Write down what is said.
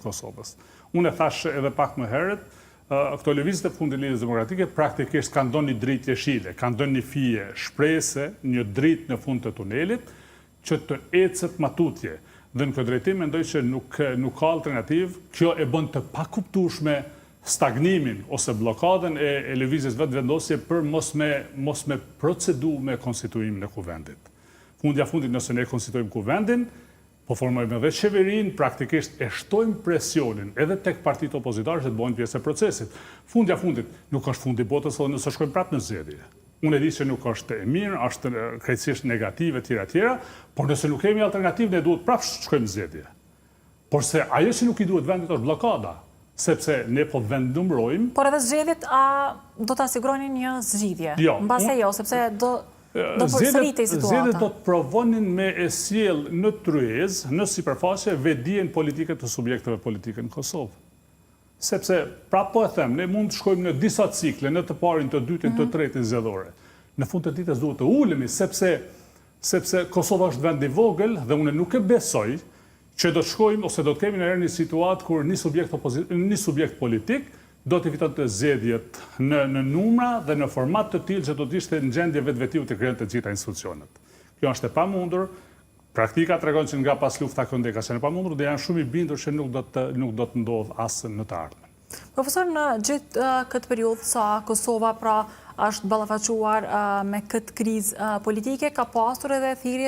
Kosovës. Unë e thashë edhe pak më herët, këto lëvizjet e fundit të Lidhjes Demokratike praktikisht kanë dhënë një dritë jeshile, kanë dhënë një fije shprese, një dritë në fund të tunelit, që të ecet ma tutje. Dhe në këtë drejtim mendoj që nuk nuk ka alternativë, kjo e bën të pakuptueshme stagnimin ose bllokadën e, e lëvizjes Vetëvendosje për mos me mos me procedu me konstituimin e kuvendit. Fundja fundit nëse ne konstituojmë kuvendin, Po formojmë edhe qeverinë, praktikisht e shtojmë presionin edhe tek partitë opozitare që të bëhen pjesë e procesit. Fundja fundit, nuk është fundi i botës edhe nëse shkojmë prapë në zgjedhje. Unë e di që nuk është e mirë, është krejtësisht negative etj etj, por nëse nuk kemi alternativë ne duhet prapë të shkojmë në zgjedhje. Porse ajo që nuk i duhet vendit është bllokada, sepse ne po vendnumërojmë. Por edhe zgjedhjet a do ta siguronin një zgjidhje? Jo. Mbase jo, sepse do do përsëritej situata. Zgjedhjet do të provonin me e sjell në tryezë, në sipërfaqe, vetëdijen politike të subjekteve politike në Kosovë. Sepse, prapë po e them, ne mund të shkojmë në disa cikle, në të parin, të dytin, të tretin zgjedhore. Në fund të ditës duhet të ulemi, sepse sepse Kosova është vend i vogël dhe unë nuk e besoj që do të shkojmë ose do të kemi ndonjëherë një situatë kur një subjekt opozit, një subjekt politik do t'i fitonte zgjedhjet në në numra dhe në format të tillë që do të ishte në gjendje vetvetiu të krijonte të gjitha institucionet. Kjo është e pamundur. Praktika tregon që nga paslufta këndej ka qenë e pamundur dhe jam shumë i bindur që nuk do të nuk do të ndodhë as në të ardhmen. Profesor, në gjithë këtë periudhë sa Kosova pra është ballafaquar me këtë krizë politike, ka pasur edhe thirrje.